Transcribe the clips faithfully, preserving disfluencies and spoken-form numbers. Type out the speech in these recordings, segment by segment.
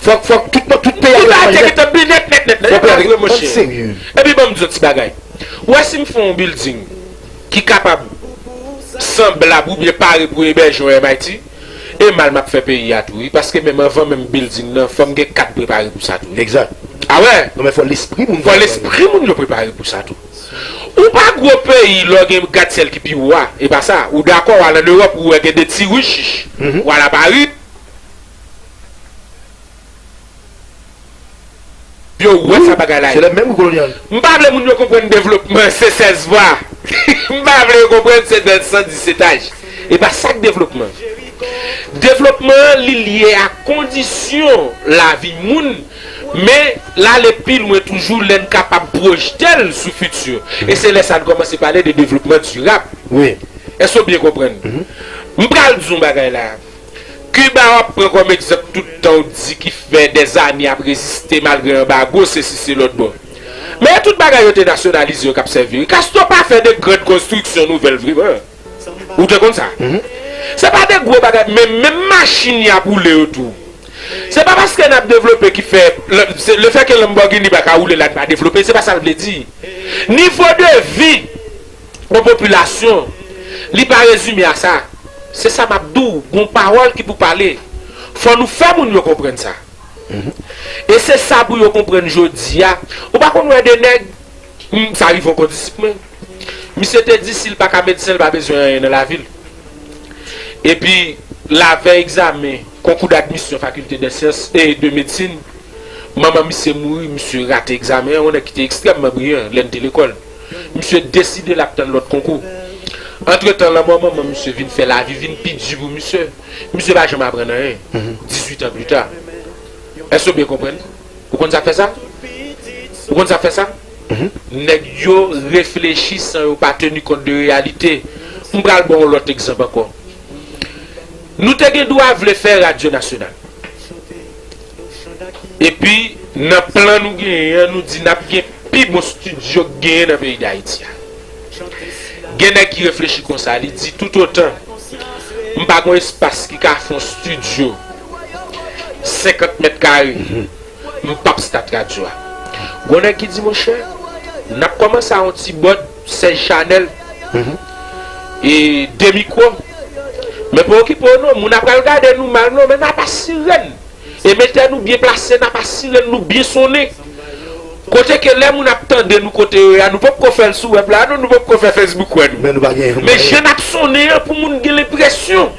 Fòk, fòk tout, tout peyi a. Tout bagay te gentan byen nèt, nèt, nèt, nèt. E pa vre, monchè. Epi ban m di yon ti bagay. Ou wè si m fè yon building ki kapab sanblab oubyen pare pou ebèje yon M I T, e mal m ap fè peyi a tou, wi. Paske menm anvan menm building nan, fò m gen kad prepare pou sa tou, wi. Egzak. A wè? Non, men fò lespri moun. Fò lespri moun yo prepare pou sa tou. Ou pa gwo peyi, lè w gen gradsyèl ki pi wo a, e pa sa. Ou dakò, w al ann Ewòp, ou wè gen de ti rich, ou al a Pari, yo wè sa bagay la ye. Se le menm kolonyal. M pa vle moun yo konprann devlopman se sèz vwa. M pa vle yo konprann se nan san dis etaj. E pa sa k devlopman. Devlopman an, li lye a kondisyon lavi moun, men l ale pi lwen toujou lè n kapab pwojte l sou fiti. E se lè sa n kòmanse pale de devlopman dirab. Wi. Èske w byen konprann? M pral di yon bagay la. Kiba w ap pran kòm egzanp tout tan w di ki fè dèzane ap reziste malgre anbago, sesi se lòt bò. Men tout bagay yo te nasyonalize yo k ap sèvi. Castro pa fè de grann konstriksyon nouvèl vreman. Ou te konn sa? Se pa de gwo bagay, men menm machin y ap woule yo tou. Se pa paske n ap devlope ki fè, le, se, lefètke Lamborghini pa ka woule la n pa devlope, se pa sa l vle di. Nivo de vi yon popilasyon, li pa rezime a sa. Se sa m ap di w, gon pawòl ki pou pale. Fò nou fè moun yo konprann sa. E se sa pou yo konprann jodi a. Ou pa konn wè de nèg, m, sa rive yon kondisip mwen. Misye te di si l pa ka medsen, l pa bezwen anyen nan lavi l. Epi, lavèy egzamen konkou dadmisyon fakilte dè syans e de medsin, manman misye mouri, misye rate egzamen an, yon nèg ki te ekstrèmman briyan lè n te lekòl. Misye deside l ap tann lòt konkou. Antretan, lanmò manman misye vin fè lavi vin pi di pou misye. Misye pa janm aprann anyen. Dizuit an pita. Èske w byen konprann? Ou konn sa k fè sa? Ou konn sa k fè sa? Nèg yo reflechi san yo pa teni kont de reyalite. M pral ba w yon lòt egzanp ankò. Nou te gen dwa vle fè radyo nasyonal. Epi, nan plan nou genyen an, nou di n ap gen pi bon estidyo k genyen nan peyi Dayiti a. Gen nèg ki reflechi konsa, li di, toutotan m pa gen yon espas ki ka fè yon estidyo senkant mèt kare, m p ap stat radyo a. Gon nèg ki di, monchè, n ap kòmanse a yon ti bòd sèz chanèl e de mikwo. Men pa okipe w non, moun ap pral gade nou mal non, men n ap asire n. Emetè nou byen plase, n ap asire n nou byen sonnen. Kote ke lè moun ap tande nou kote yo ye a, nou poko fè l sou wèb la non, nou poko fè Facebook wè nou. Men nou pa gen. Men jan n ap sonnen an pou moun gen lenpresyon.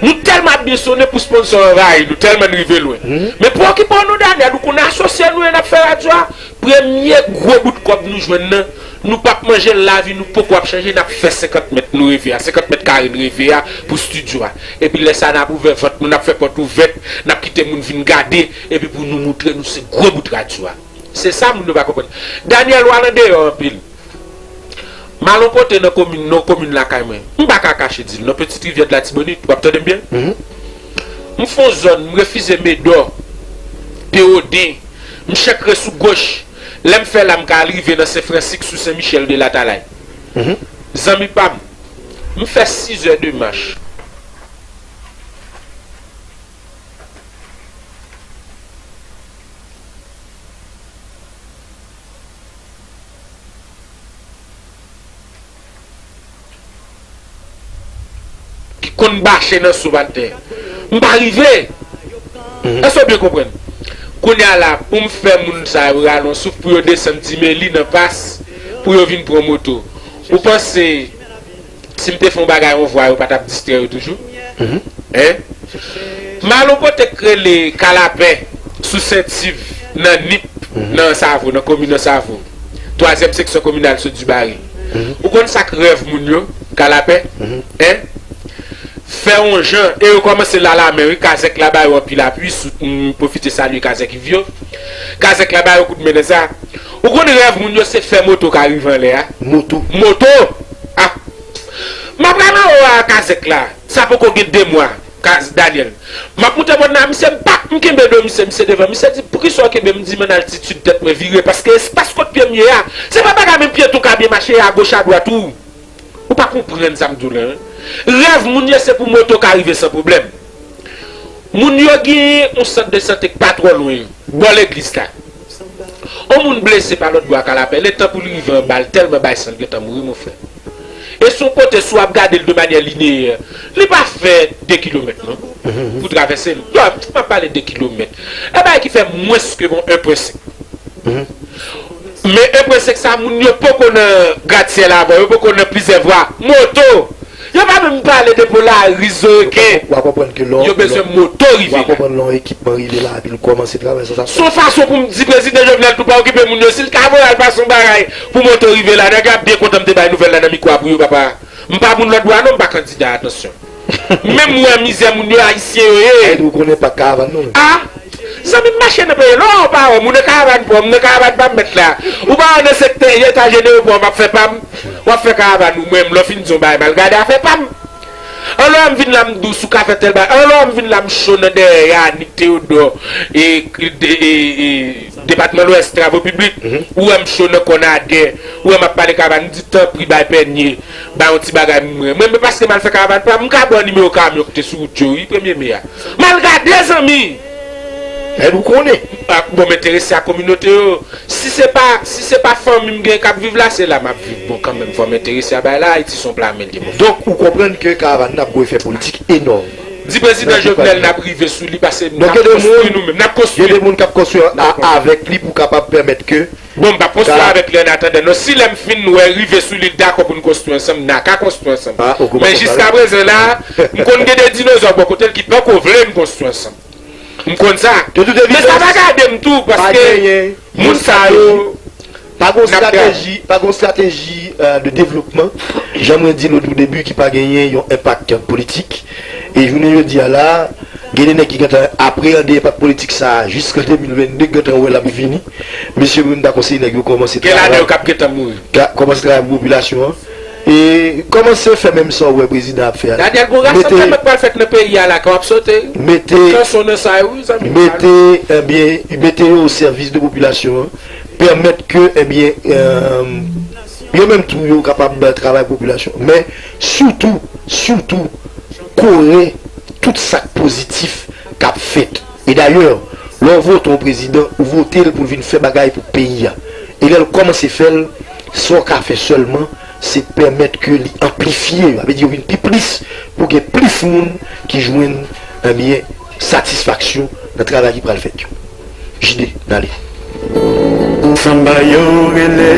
Nou tèlman ap byen sonnen pou sponsò anvayi nou, tèlman n rive lwen. Men pa okipe w non, Daniel, ou konnen asosye nou ye n ap fè radyo a. Premye gwo bout kòb nou jwenn nan, nou p ap manje l, lavi nou poko ap chanje, n ap fè senkant mèt nou reve a, senkant mèt kare n reve a pou estidyo a. Epi lè sa a, n ap ouvè vant nou, n ap fè pòt ouvèt, n ap kite moun vin gade, epi pou nou moutre nou se gwo bout radyo a. Se sa moun yo pa konprann. Daniel, w al andeyò anpil. M al yon kote nan komin, nan komin lakay mwen. M pa ka kache di l non, Petite Rivière de l'Artibonite, w ap tande m byen? M fè yon zòn, m refize Medò, Pewoden, m chèkre sou goch. Lè m fè la, m ka al rive nan Sen Fransik sou Sen Michèl de Latalay. Zanmi pa m, m fè sizè de mach. Ki konn bache nan soup atè. M pa rive. Èske w byen konprann? Kounye a la, pou m fè moun sa yo rale yon souf, pou yo desann Ti Meli nan pas, pou yo vin pran moto. Ou panse si m te fè yon bagay yon vwa, yo pa t ap distrè yo toujou? Hein? M al yon kote k rele Kalapen, sou Sentiv, nan Nip, nan Ansavo, nan komin Ansavo. Twazyèm seksyon kominal sot Dibari. Ou konn sa k rèv moun yo, Kalapen? Hein? Fè yon jan, e yo kòmanse la lamen, wi, Kazèk la ba yo anpil apui, sou, m pwofite salye Kazèk Ivyo. Kazèk la ba yo kout men nan sa. Ou konn rèv moun yo se fè moto ka rive anlè a? Moto. Moto! Ah! M ap pral anwo a Kazèk la. Sa poko gen de mwa. Kaz Daniel. M ap moute mòn nan, misye, m pa, m kenbe do misye, misye devan. Misye di, "Poukisa w kenbe m?" M di, "Men altitid tèt mwen vire, paske espas kot pye m ye a, se pa bagay menm pye tou ka byen mache agoch adwat ou." Ou pa konprann sa m di w la, hein? Rèv moun yo se pou moto ka rive san pwoblèm. Moun yo genyen yon sant de sante k pa twò lwen, bò legliz la. On moun blese pa lòtbò a Kalapè, letan pou l rive anba, l tèlman bay san, l gentan mouri, monfrè. E se yon kote, si w ap gade l de manyè lineyè, li pa fè de kilomèt, non, pou travèse l. Non, m ap pale de kilomèt. E bagay ki fè mwens ke yon en pwen senk. Men en pwen senk sa, moun yo poko nan gratsyèl avan, yo poko nan plizyè vwa. Moto! Yo pa menm pale de Polaris, Zoeken. Yo bezwen moto rive la. Ou pa konprann lè yon ekipman rive la, epi l kòmanse travay san sa. Se yon fason pou m di prezidan Jovenel tou pa okipe moun yo. Si l ka voye al pase yon bagay pou moto rive la, nèg yo ap byen kontan m te bay nouvèl la nan mikwo a pou yo, papa. M pa moun lòtbò a non, m pa kandida, atansyon. Men m wè mizè moun yo, ayisyen yo ye. Ay, ou konnen pa karavàn nou menm. A! Zanmi m mache nan peyi, lè w pa wè moun nan karavàn pa w, m nan karavàn pa m mèt la. Ou pa wè nan sektè etaj enèyopò m ap fè pa m. W ap fè karavàn ou, mwen m lè w fin di yon bagay m al gade afè pa m. Anlè w m vin la m dous, ou ka fè tèl bagay. Anlè w m vin la m cho nan dèyè Yanik Teyodò e, e, e, e, Depatman Lwès, Travo Piblik. Ou wè m cho nan kò Nadè. Ou wè m ap pale karavàn, m di tanpri bay Pènye. Ba yon ti bagay mwen. Mwen, men paske m al fè karavàn pa m, m ka ba w nimewo kamyon ki te sou wout yo, wi, premye me a. M al gade, zanmi! Èd ou konnen. A, bon, m enterese a kominote yo. Si se pa, si se pa fanmi m gen k ap viv la, se la m ap viv. Bon, kanmenm, fò m enterese a bagay la, Ayiti se yon pla men l ye, mon frè. Donk, ou konprann ke karavàn nan ap gwo efè politik enòm. Di prezidan Jovenel n ap rive sou li, paske n ap konstwi nou menm. N ap konstwi. Gen de moun k ap konstwi a, avèk li pou kapab pèmèt ke Bon, m p ap konstwi avèk li annatandan non. Si lè m fin wè rive sou li, l dakò pou n konstwi ansanm, n a ka konstwi ansanm. Men jiska prezan la, m konn gen de dinozò bò kote l ki poko vle n konstwi ansanm. M konn sa. Men sa pa gade m tou, paske moun sa yo, pa gon strateji, pa gon strateji, euh, de devlopman, jan mwen di l o tou debi, ki pa genyen yon enpak politik. E jounen jodi a la, gen de nèg ki gentan apreyande enpak politik sa a jiska de mil vennde, gentan wè l ap vini. Mesye, mwen ta konseye nèg yo kòmanse travay. Gen ladan yo k ap gentan mouri. Kòmanse travay pou popilasyon an. E kòmanse fè menm sa w wè prezidan ap fè a. Daniel, gon rasanbleman k pral fèt nan peyi a la, kan w ap sote, wi. Kanson nan sa yo, wi, zanmi m. Mete, ebyen, mete yo o sèvis de popilasyon an. Pèmèt ke, ebyen, euh, yo menm tou, yo kapab travay popilasyon. Men, sitou, sitou, kore tout sa k pozitif k ap fèt. E dayè, lè w vote yon prezidan, ou vote l pou l vin fè bagay pou peyi a. E lè l kòmanse fè l, sa w ka fè sèlman, se pèmèt ke li anplifye, sa vle di yo vin pi plis, pou gen plis moun ki jwenn, ebyen, satisfaksyon nan travay ki pral fèt yo. J D, n ale. Sanba yo rele,